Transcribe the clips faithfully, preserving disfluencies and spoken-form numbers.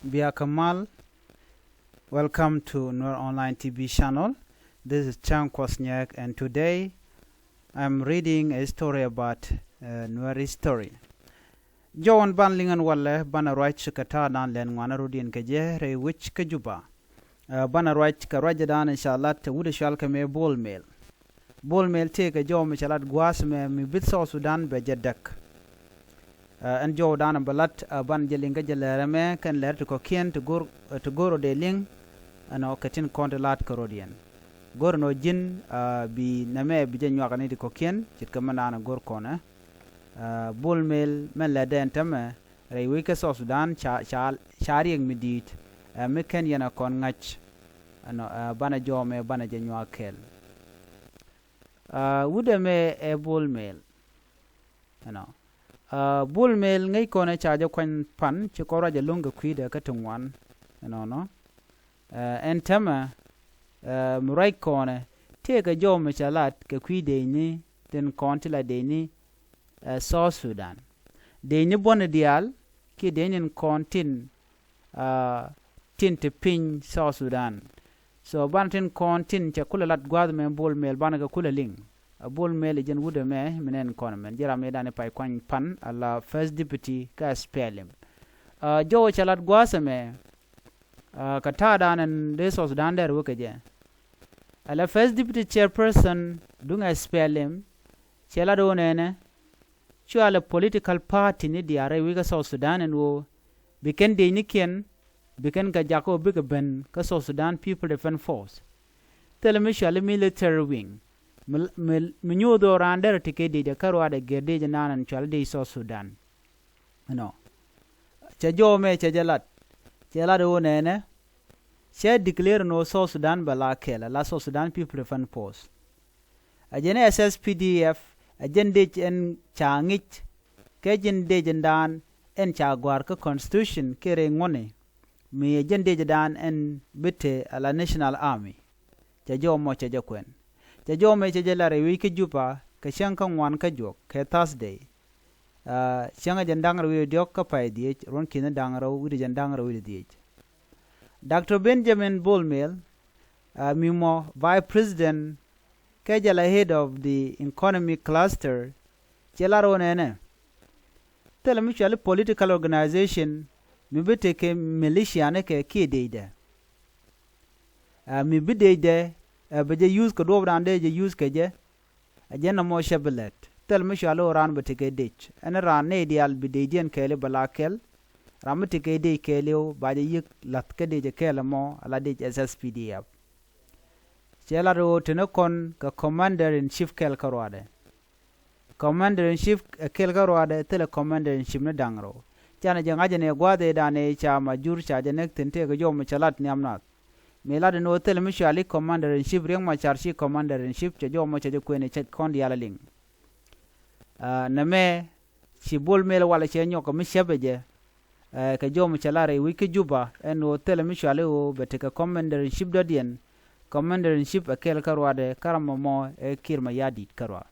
Bia kɛ mal. Welcome to Nuer Online T V channel. This is Chang Kwasniak, and today I'm reading a story about uh, Nuer history. Jɔwän ban liŋ ɛn walɛ banɛ ruac kɛ ta̱a̱ dan lɛn ŋuanä rut yɛn kɛ jɛ rɛy wec kä Juba. Uh, banɛ ruac kɛ ruacɛ dan in ca lat wut ɛ cual kɛ mëë Bol Mel. Bol Mel tëëkɛ jɔw mi cɛ lat gua̱a̱th mɛ mi bith South Sudan bɛ jɛ däk. Ɛn jɔw dan bɛ lat, ɛ, ban jɛ liŋ kä jɛ lɛr ɛmɛ kɛn lɛr ti kɔ̱kiɛn ti go̱r, ɛ, ti go̱r rɔ dee liŋ. Ɛnɔ kɛ tin kɔn ti lat kä rɔ diɛn go̱r ɛnɔ ji̱n, ɛ, bi nɛmɛ bi jɛ nyuak ni ti kɔ̱kiɛn ce̱tkɛ mɛn dan go̱r kɔnɛ. Ɛ, Bol Mel mɛn lɛr dɛn tämɛ rɛy wec kä South Sudan ca, ca, ca riɛk mi di̱i̱t, ɛ, mi kɛn yɛn ɛ kɔn ŋa̱c. Ɛnɔ, ɛ, banɛ jɔw mɛ banɛ jɛ nyuak kɛɛl. Ɛ, wut ɛmɛ ɛ Bol Mel. Ɛnɔ, ɛ, Bol Mel ŋäc kɔnɛ ca jɛ kuany pan ci kɔn ruac ɛ lo̱ŋ kɛ kui̱dɛ kä ti ŋuan. Ɛnɔnɔ, ɛ, ɛn tämɛ, ɛ, mi ruac kɔnɛ tëëkɛ jɔw mi ca lat kɛ kui̱ dëëcni tin kɔn ti la dëëcni, ɛ, South Sudan. Dëëcni buɔ̱ni diaal kiɛ dëëcni kɔn tin, ɛ, tin ti piny South Sudan. So banɛ tin kɔn tin cɛ kulɛ lat gua̱a̱th mɛ Bol Mel banɛ kɛ kulɛ liŋ. Ɛ Bol Mel ɛ jɛn wut ɛmɛ mi nɛn kɔn ɛmɛn ji̱ ram ëëdan i̱ pay kuany pan ala First Deputy kä S P L M. Ɛ, jɔw cɛ lat gua̱a̱th ɛmɛ, ɛ, kɛ ta̱a̱ dan ɛn dee South Sudan dɛr wek kɛ jɛ. Ala First Deputy Chairperson duŋ S P L M cɛ lat ɣöö nɛnɛ cualɛ political party ni diaal rɛy wec kä South Sudan ɛn ɣöö bi kɛn dëëcnikiɛn bi kɛn kɛ jakä ɣöö bikɛ ben kä South Sudan People Defense Force. Thilɛ mi cualɛ military wing mi, mi, mi nyoth ɣöö raan derɛ ti kɛ dëëcdɛ kä ruaadɛ gɛr dëëc ɛnan ɛn cualɛ dëëc South Sudan. Ɛnɔ, cɛ jɔw mɛ cɛ jɛ lat, cɛ lat ɣöö nɛnɛ cɛ declare ɛn ɣöö South Sudan bɛ la kɛl, la South Sudan People Defense Force. Ɛ jɛn S S P D F ɛ jɛn dëëc ɛn ca ŋi̱c kɛ jɛn dëëc ɛn dan ɛn ca gɔ̱a̱r kä constitution kɛ rɛy ŋuɔ̱tni. Mi ɛ jɛn dëëc dan ɛn bi te ala National Army. Cɛ jɔw mɔ cɛ jɛ kuɛn. Cɛ jɔw mɛ cɛ jɛ lar ɛ wi̱c kä Juba kɛ cäŋ kä ŋuan kä juɔk kɛ Thursday. Ɛ, cäŋ ɛ jɛn da̱ŋ rɛw wi̱cdɛ diɔ̱k kä pay dhieec, ruɔ̱n ki̱n da̱ŋ rɛw wi̱cdɛ jɛn da̱ŋ rɛw wi̱cdɛ dhieec. Doctor Benjamin Bol Mel, ɛ, mi mɔ Vice President kɛ jɛ la head of the economy cluster, cɛ lar ɣöö nɛnɛ thilɛ mi cuali political organization mi bi tekɛ militia ni kɛ kiɛ dëëcdɛ. Ɛ, mi bi dëëcdɛ, ɛ, bɛ jɛ use kɛ duɔ̱ɔ̱pdan dee jɛ use kɛ jɛ. Ɛ jɛn nɔmɔ cɛ bi lɛt thil mi cuali ɣöö raan bɛ tekɛ dëëc. Ɛn raan nɛy diaal bi dëëcdiɛn kɛɛliw bɛ la kɛl. Raan mi tekɛ dëëc kɛɛliw ba jɛ yiëk la̱th kä dëëc ɛ kɛɛl ɛmɔ ala dëëc S S P D F. Cɛ lat ɣöö teni kɔn kɛ commander in chief kɛl kä ruaadɛ. Commander in chief ɛ kɛl kä ruaadɛ thilɛ commander in chief ni da̱ŋ rɛw. Canɛ jɛ ŋa̱cä ni gua̱a̱th ëëdan ëë ca ma jur ca jɛ näk thi̱n tëëkɛ jɔw mi cɛ lat nhiam nath. Mi lat in ɣöö thilɛ mi cuali commander in chief Riek Machar ci commander in chief cɛ jɔw mɔ cɛ jɛ kuëëni cɛ kɔn diaal aliŋ. Ɛ, nɛmɛ ci Bol Mel walɛ cɛ nyɔk kɛ mi cäpɛ jɛ, ɛ, kɛ jɔw mi cɛ lar rɛy wi̱c kä Juba ɛn ɣöö thilɛ mi cuali ɣöö bɛ tekɛ commander in chief dɔ̱diɛn. Commander in chief ɛ kɛl kä ruaadɛ kä ram mɔmɔ ɛ Kiir Mayardit kä ruaadɛ.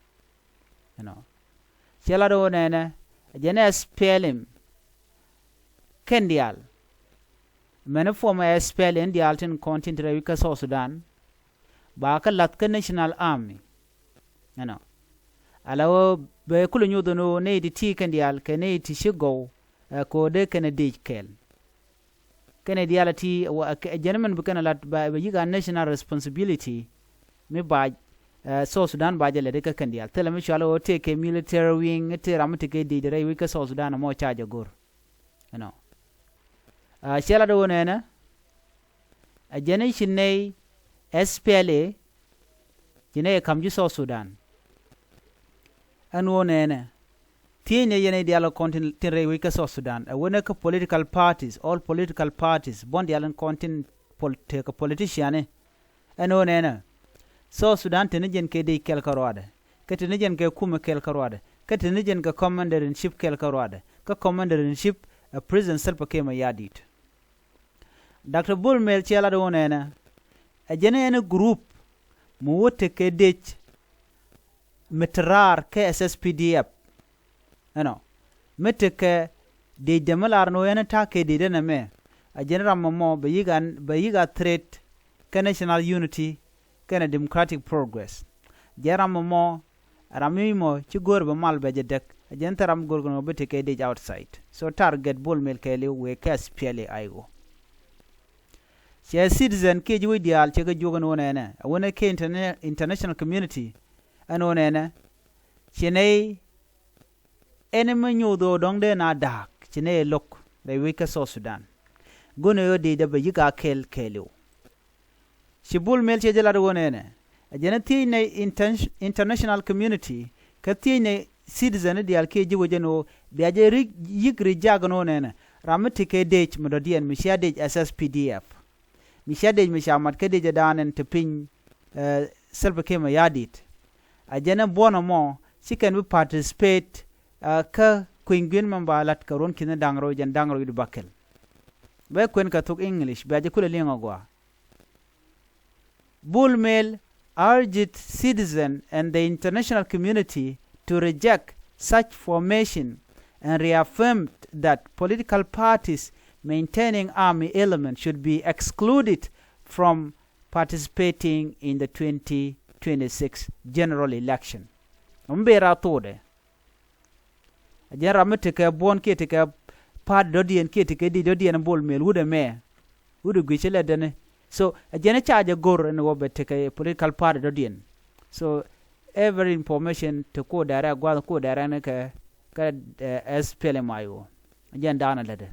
Ɛnɔ, cɛ lat ɣöö nɛnɛ ɛ jɛn S P L M kɛn diaal. Mɛni form ɛ S P L M diaal tin kɔn tin te rɛy wi̱c kä South Sudan ba kä la̱th kä National Army. Ɛnɔ, ala ɣöö bɛ kulɛ nyoth ɛn ɣöö nɛy ti ti kɛn diaal kɛ nɛy ti ci gɔw, ɛ, ko̱o̱dɛ kɛn ɛ dëëc kɛɛl. Kɛn ɛ diaal ɛ ti ɛ jɛn mɛn bi kɛn ɛ lat ba bɛ yi̱k a national responsibility. Mi ba, ɛ, South Sudan ba jɛ lɛt ikä kɛn diaal thilɛ mi cual ɣöö tëë kɛ military wing, tëë ram mi ti kɛ dëëcdɛ rɛy wi̱c kä South Sudan ɛmɔ ca jɛ go̱r. Ɛnɔ, ɛ, cɛ lat ɣöö nɛnɛ ɛ jɛn i̱ ci nɛy S P L A ci nɛy ɛ ka̱m ji̱ South Sudan. Ɛn ɣöö nɛnɛ thiecnɛ yɛn i̱ diaal kɔn tin, tin rɛy wec kä South Sudan ɛ wänɛ kä political parties, all political parties buɔ̱n diaal in kɔn tin pol-, tekɛ politician i̱. Ɛn ɣöö nɛnɛ South Sudan teni jɛn kɛ dëëc kɛl kä ruaadɛ, kä teni jɛn kɛ kumɛ kɛl kä ruaadɛ, kä teni jɛn kɛ commander in chief kɛl kä ruaadɛ, kä commander in chief ɛ President Salva Kiir Mayardit. Doctor Bol Mel cɛ lat ɣöö nɛnɛ ɛ jɛn ɛn group mi wä tekɛ dëëc mi te raar kɛ S S P D F. Ɛnɔ, mi tekɛ dëëcdɛ mi lar ni ɣöö ɛn ta̱a̱ kɛ dëëcdɛ nɛmɛ A jɛn ram mɔ mɔ bɛ yik a, bɛ yik a threat kä national unity kɛnɛ democratic progress. Jɛn ram mɔ mɔ, ram mi mɔ ci go̱o̱r bɛ mal bɛ jɛ däk. A jɛn thil ram go̱o̱r kɛ nɔ bi tekɛ dec outside. So target Bol Mel kɛɛliw wëë kɛ S P L A I O. Cɛ citizen kiɛ ji̱ wec diaal cɛ kɛ juɔk ɛn wä nɛnɛ. A wänɛ kɛ interna-, international community ɛn wä nɛnɛ. Cɛ nɛy ɛn mi nyoth ɣöö dɔ̱ŋ dee na da̱a̱k ci nɛy ɛ lo̱k rɛy wec kä South Sudan. Go̱n ɛ ɣöö dee dee bɛ yik a kɛl kɛɛliw. Ci Bol Mel cɛ jɛ lat ɣöö nɛnɛ, a jɛn ɛ thiec nɛy inter-, international community kä thiec nɛy citizen diaal kiɛ ji̱ wec ɛn ɣöö bia jɛ rik, yik rik jak ɛn ɣöö nɛnɛ, ram mi tekɛ dec mi dɔ̱diɛn mi cia dec S S P D F. Mi cia dec mi ca mat kä dec ɛ da̱a̱n ɛn te piny, eh, Salva Kiir Mayardit. A jɛn ɛ buɔ̱n ɛmɔ ci kɛn bi participate, eh, kä kui̱ny gui̱n mɛn ba la̱t kɛ ruɔ̱n ki̱n da̱ŋ rɛw jɛn da̱ŋ rɛw i̱ di bakɛl. Bɛ kuɛn kɛ thok English bia jɛ kulɛ liŋ agua. Bol Mel urged citizen and the international community to reject such formation and reaffirmed that political parties maintaining army elements should be excluded from participating in the twenty twenty-six general election. Ɔm ber a thokdɛ. A jɛn ram mi tekɛ buɔ̱n kiɛ tekɛ pa̱a̱t dɔ̱diɛn kiɛ tekɛ di̱t dɔ̱diɛn Bol Mel wut ɛmɛ. Wut ɛ gui̱c cä lɛ dɛni. So a jɛn ca jɛ go̱r ɛn ɣöö bɛ tekɛ political party dɔ̱diɛn. So every information te kuɔ dɛrɛ gua̱th kuɔ dɛrɛ ni kɛ, kɛ, eh, S P L M I O. A jɛn da̱a̱n a lätdɛ.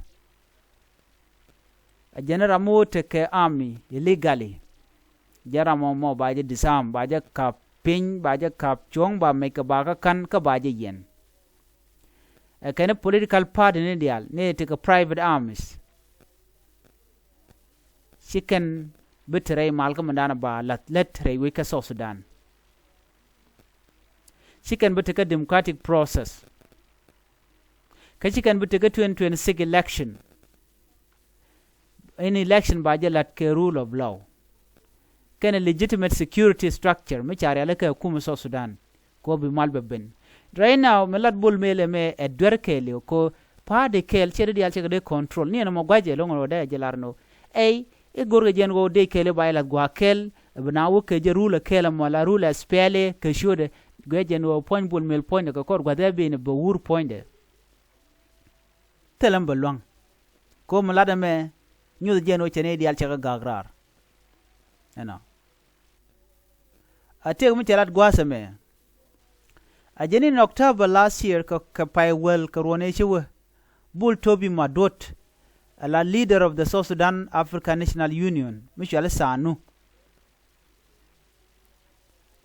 A jɛn ram mi wä tekɛ army illegally. Jɛn ram mɔ mɔ ba jɛ disarm, ba jɛ kap piny, ba jɛ kap cuɔ̱ŋ, ba mec kɛ ba kä ka̱n kä ba jɛ yɛn. Ɛ kɛn political party ni diaal ni tekɛ private armies. Ci kɛn bi te rɛy mal kä mindan ba lath lät rɛy wec kä South Sudan. Ci kɛn bi tekɛ democratic process. Kä ci kɛn bi tekɛ twenty twenty-six election. Ɛn election ba jɛ la̱t kɛ rule of law kɛnɛ legitimate security structure mi ca rialikä ɛ kumɛ South Sudan. Kɛ ɣöö bi mal bɛ ben. Right now mi lat Bol Mel ɛmɛ ɛ duer kɛɛliw kɛ ɣöö party kɛɛl ciɛ di diaal cɛ kɛ dee control ni ɛn ɛmɔ gua̱cɛ loŋ ɛn ɣöö dee ɛ jɛ lar ɛn ɣöö ɛy i̱ go̱rkɛ jɛn ɣöö dee kɛɛliw ba jɛ la̱th gua̱a̱k kɛɛl. Ɛ bi na wä kɛ jɛ rule ɛ kɛɛl ɛmɔ la rule ɛ S P L A kɛ ciötdɛ guiɛ jɛn ɣöö puɔ̱ny Bol Mel puɔ̱nydɛ kɛ kɔr gua̱th ɛ ben ɛ bɛ wur puɔ̱nydɛ. Thilɛ mi bɛ lua̱ŋ. Kɛ ɣöö mi lat ɛmɛ nyoth jɛn ɣöö cɛ nɛy diaal cɛ kɛ ga̱a̱k raar. Ɛnɔ. A tëëk mi cɛ lat gua̱a̱th ɛmɛ. A jɛn in October last year kɛ, kɛ pay wäl kɛ ruɔ̱n ëë ci wä. Bul Tobi Maduot, a la leader of the South Sudan African National Union mi cuali SANU.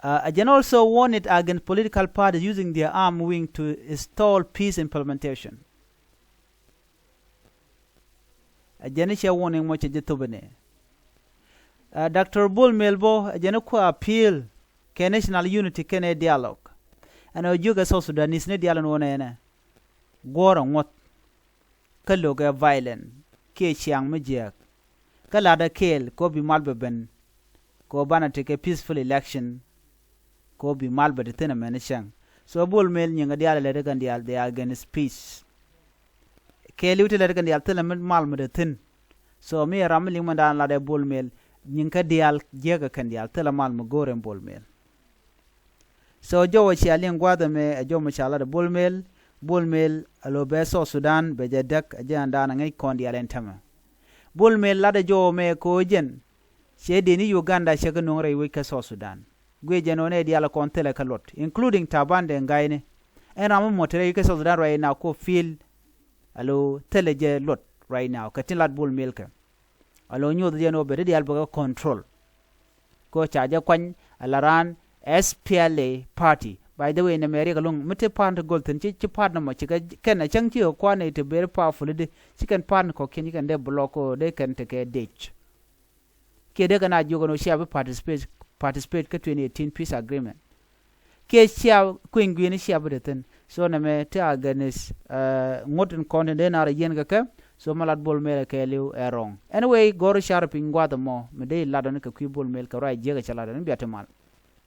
Uh, a jɛn also warned against political parties using their arm wing to stall peace implementation. A jɛn cɛ warning mɔ cɛ jɛ thop ni. Uh, Doctor Bol Mel bɔ a jɛn kua appeal kɛ national unity kɛnɛ dialogue. Ɛn ɛ jiök ɛ South Sudanese ni dialogue ni wä nɛnɛ guɔ̱ɔ̱r ɛ ŋuɔ̱th. Kä lo̱kɛ violent kiɛ ciaŋ mi jiääk. Kä la̱tdä kɛɛl kɛ ɣöö bi mal bɛ ben kɛ ɣöö banɛ tekɛ peaceful election. Kɛ ɣöö bi mal bɛ te thi̱n ɛmɛn cäŋ. So Bol Mel nyiŋkɛ diaal lät kɛn diaal they are against peace. Kɛɛliw ti lät kɛn diaal thilɛ mi mal mi te thi̱n. So mi ɛ ram mi liŋ mɛn da̱a̱n latdɛ Bol Mel nyiŋkɛ diaal jiäkä kɛn diaal thilɛ mal mi go̱o̱r ɛn Bol Mel. So jɔwä cia liŋ gua̱a̱th ɛmɛ ɛ jɔw mi ca lat ɛ Bol Mel. Bol Mel a lo̱ bɛ South Sudan bɛ jɛ däk ɛ jɛ ɛn da̱a̱n ɛ ŋäc kɔn diaal ɛn tämɛ. Bol Mel lat ɛ jɔwä mɛ ko̱ jɛn. Cɛ dee ni Uganda cɛ kɛ nuɔ̱ŋ rɛy wec kä South Sudan. Guiɛ jɛn ɣöö nɛ diaal ɛ kɔn thilɛ kä luɔt including Taban Deng Gai ni. Ɛn ram mi mɔ te rɛy wec kä South Sudan right now ko̱ feel. A lo̱ thilɛ jɛ luɔt right now kɛ tin lat Bol Mel kɛ. A lo̱ nyoth jɛn ɣöö bɛ ti diaal bɛ kɛ control. Kɛ ɣöö ca jɛ kuany a la raan S P L A party. By the way nɛ mɛ riɛk ɛlɔ̱ŋ mi te party ti gɔl thi̱n ci, ci party nɔmɔ ci kɛ kɛn a cäŋ ci kɛ kuan i̱ te very powerful i̱di ci kɛn party kɔ̱kiɛn ci kɛn dee block kɛ ɣöö dee kɛn te kɛ dec. Kiɛ dee kɛn a jiök ɛn ɣöö cia bi participate, participate kä twenty eighteen peace agreement. Kiɛ cia kui̱ny gui̱i̱ni cia bi te thi̱n. So nɛmɛ ti against, uh, ŋuɔ̱t in kɔn tin dee naar a yiɛn kɛ kɛ. So mi lat Bol Mel ɛ kɛɛliw ɛ wrong. Anyway gɔ̱r car piny gua̱a̱th ɛmɔ mi dee lat ɔni kɛ kui̱ Bol Mel kɛ ruac jiäk ɛ cɛ lat ɔni bia ti mal.